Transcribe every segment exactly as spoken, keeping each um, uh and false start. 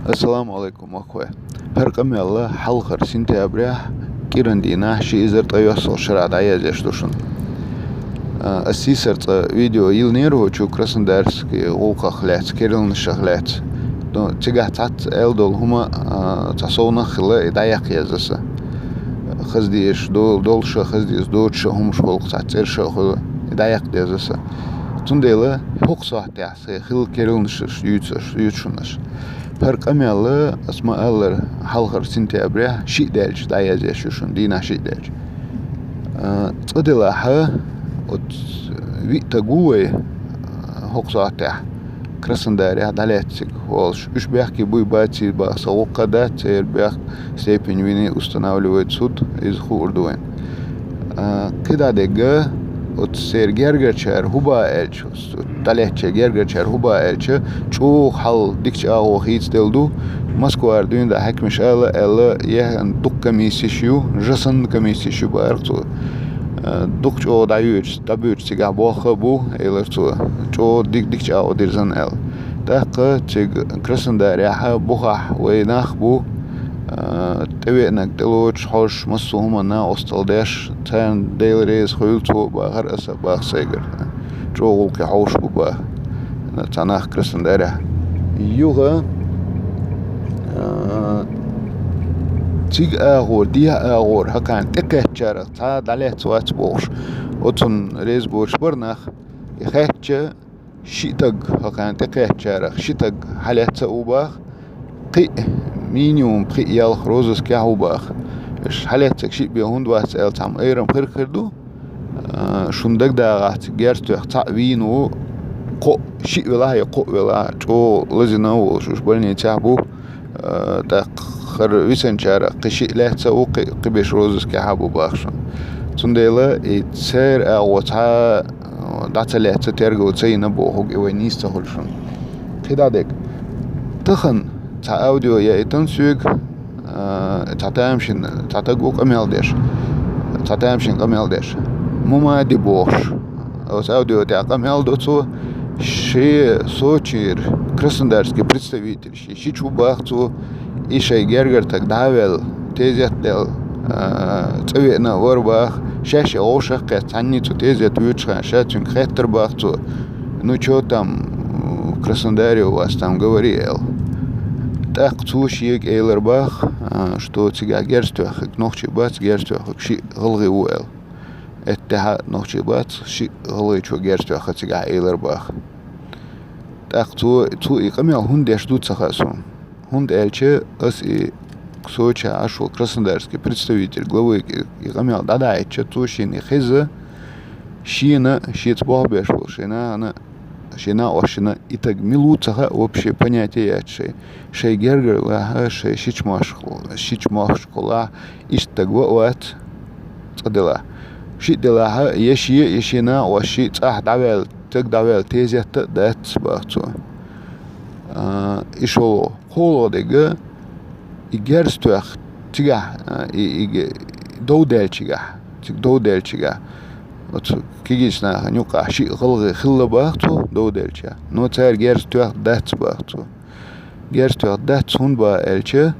Ассаламу алейкум, вахой. ХӀара къамаьл хьалхара сентября кӀиран дийнахьа ши эзар ткъаесналгӀа шера дӀаязъеш ду шуна. А, ас сийсара цкъа видео йиллинера хӀокху Краснодарский гӀуллакхах лаьцна, керланашах лаьцна. Но цигахь цхьацца аьлла долу хӀума, а, цхьа совнах а хилла, и дӀаяккха еза аса. Хаза дезаш до-, долуш а, хаза деза доцуш а хӀумаш болу цхьацца цӀераш а хуьлу, и дӀаяккха деза аса. Цундела хӀокху сохьтехь сайн хилла керланашаш юьйцуш, юьйцуш шуна аш. ХӀара къамаьл, ас ма-аллара, хьалхара сентября шиъ даьлча дӀаязъеш ю шуна, дийнахьа шиъ даьлча. А, цкъа делахь, оцу виъ стаг ву вай, а, хӀокху сохьтехь Краснодарехь дӀалаьцнарг волуш. Уьш бехке буй, баций баха сан гӀуллакх дац, церан бехк, степень вины устанавливает суд, иза хуур ду вайн. А, кхидӀа дерг, оцу церан гергарчара хӀун боху аьлча, оцу дӀалаьцначеран гергарчара хӀун боху аьлча, чӀогӀа хьал дикачу агӀор хийцаделла ду. Москвара дуьйна дӀа хьаькамаша ала, аьлла, яхана дукха комиссеш ю, жа санна комиссеш ю боху цо. А, дукха чӀогӀа дӀайоьдуш, дӀабоьдуш цигахь болх а бу, элира цо, чӀогӀа дик-, дикачу агӀор дирзина аьлла. ТӀаккха цига Краснодарехь, бухахь вайн нах бу, а, тӀевеанарг тӀелоцуш, хьожуш, массо а хӀуманна накъосталла деш, царна Дела реза хуьлда цо а бахара аса а баха сайгара. ЧӀогӀа гӀуллакхе хьовсуш бу баха цхьа нах Краснодарехь. Юха, а, цига агӀор, дехьа агӀор, хӀокхарна тӀекхаьчначарах цхьа дӀалаьцна вац бохуш, оцунна реза боцуш бара нах, и хаьттича, шиъ стаг, хӀокхарна тӀекхаьчначарах шиъ стаг хьалаьцна а ву баха, кхин а, минимум кхин а ялх розыскехь ву баха. Уьш хьалаьцнарг шиъ бен хӀунда вац аьлла цхьамма айрам хир-хир ду. А, шуна дагадогӀахь, цига герз тоьхна цхьаъ вийна ву, кхоъ, шиъ велахь а я кхоъ велахь а, чӀогӀа лазийна а волуш, уьш больницехь бу. Э, тӀаккха хӀара висинчарах кхин шиъ лаьцна а ву, кхин, кхин берш розыскехь а бу баха шуна. Цундела и церан агӀор цхьа, э, дӀа ца лаьцна, тергал ца йина бохург и вайн нийса ца хуьлу шуна. КхидӀа дерг. Тахана цхьа аудио яийтина соьга, э, цхьа тамашийна, цхьа стаг ву къамел деш. Цхьа тамашийна къамел деш. Мумади бохуш. Оцу аудио тӀехь къамел до цо, шен Сочийра краснодарский представитель шен шича ву баха цо, и шайн гергара стаг дӀа а ваьлла, тезет а делла, а, цӀа веана а вара баха, шаьш и вовшах а кхетта, цхьанний цу тезет воьдучу хенахь ша цуьнга хаьттира баха цо: «Ну чё там, в Краснодаре у вас там, говори», — аьлла. ТӀаккха цо шега элира баха, а, что цигахь герз тоьхнарг нохчий бац, герз тоьхнарг шиъ гӀалгӀай ву аьлла. Эттехьа нохчий бац, шиъ гӀалгӀайчо герз тоьхна цигахь, элира баха. ТӀаккха цо, цо и къамел хӀунда деш ду ца хаьа суна. ХӀунда аьлча ас и Сочи Ӏаш волу краснодарский представитель главы и, и къамел дӀадахьийтча, цо шена и хезна, шена, шеца болх беш болу шен нахана, шен накъосташна и стаг мила ву ца хаьа, вообще понятие яц шайн. Шайн гергара лахь, шайн шича мохк-, шича мохкашкахула лахь, иштта стаг ва а вац, цкъа делахь. Шиъ делахь, я шен, я шен накъостий цӀахь дӀаваьлла, стаг дӀаваьлла тезет а дац баха цо. А, и шолгӀа. КхоалгӀа дерг, и герз тоьхна цигахь, а, и, и ге-, дов даьллачигахь, цига дов даьллачигахь, оцу кегийчу нахана юккъехь шиъ гӀалгӀай хилла баха цо, дов даьллача. Но цара герз тоьхна дац баха цо. Герз тоьхна дац хӀунда баха аьлча,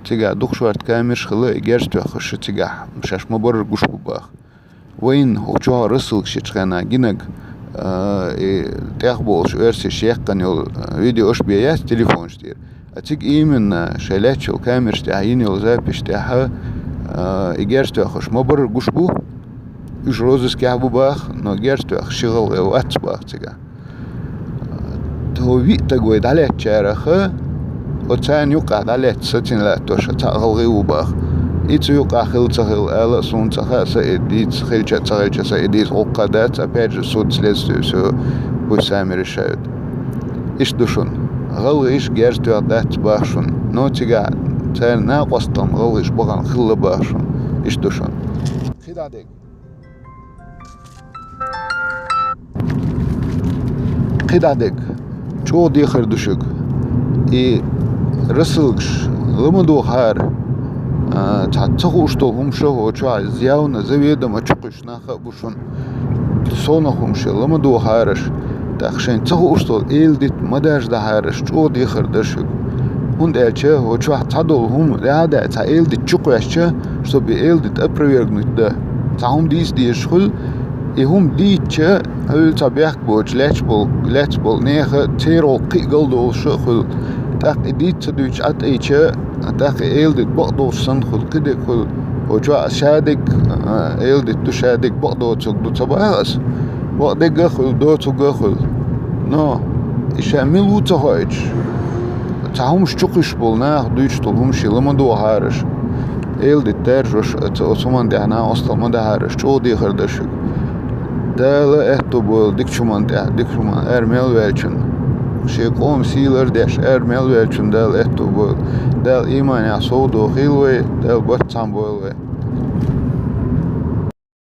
цигахь дукха шорта камераш хилла, и герз тоьхнарш цигахь шаьш ма-барра гуш бу баха. Вайна хӀокху чохь рассылкаш йечу хенахь гинарг, а, и тӀехболуш оьрсаша яьккхина йолу, а, видеош бен яц телефонаш тӀера. А цига именно шайн лаьтташ йолу камераш тӀехь йина йолу запись тӀехь, а, и герз тоьхнарш ма-барра гуш бу, уьш розыскехь бу баха, но герз тоьхна ши гӀалгӀай вац баха цигахь. Тхо виъ стаг вай дӀалаьцначарах, оцарна юккъехь дӀалаьцна сацийна латтош цхьаъ гӀалгӀай ву баха. И цу юккъехь хилла ца хилла ала а суна ца хаьа, са и дийца хилча а, ца хилча а, са и дийца гӀуллакх дац, опять же, суд, следствие, всё, пусть сами решают. Иштта ду шуна. ГӀалгӀайша герз тоьхна дац баха шуна. Но цигахь царна накъосталла гӀалгӀайша бахана хилла баха шуна. Иштта ду шуна. КхидӀа дерг. КхидӀа дерг. ЧӀогӀа дехар ду шуьга. И рассылкаш ла ма дохара, а, цхьа ца хууш долу хӀумаш а хӀокху чохь явно, заведомо чукхуьссуш нах а бу шуна. Совнах хӀумаш ла ма дохара аш. ТӀаккха шайна ца хууш долу эладита ма даждахьара аш, чӀогӀа дехар ду шуьга. ХӀунда аьлча хӀокху чохь цхьадолу хӀума дӀа а даьлла, цхьа эладитта чу кхоьссича, чтобы и эладитта опровергнуть дан, цхьа хӀума дийца дезаш хуьлу, и хӀума дийцича, хьуьлла цхьа бехк боцуш лаьтташ болу, лаьтташ болу нехан церан гӀуллакх кхин а галдолуш а хуьлу. ТӀаккха и дийца ца дуьйцуш Ӏад айча, тӀаккха и эладитта бакъдолуш санна хуьлу, кхидерг хуьлу. Хьо чохь а шадерг, а, эладитта ду, шадерг бакъдоцург ду ца боху ас. Бакъдерг а хуьлу, доцург а хуьлу. Но и ша мила ву ца хоуьйтуш, цхьа хӀумаш чу кхуьссуш болу наха дуьйцуш долу хӀумаш ла ма дохьара аша. Эладитта даржош, оцу, оцу хӀуманна тӀехь накъосталла ма дахьара аша, чӀогӀа дехар дара шуьга. Дала аьтто бойла дикачу хӀуманна тӀехь, дикачу хӀуманна ара мел ваьллачунна. Шен къоман сий лардеш ара мел ваьллачунна Дала аьтто бойла. Дала ийманехь совдохийла вай, Дала барт цхьаьна бойла вай.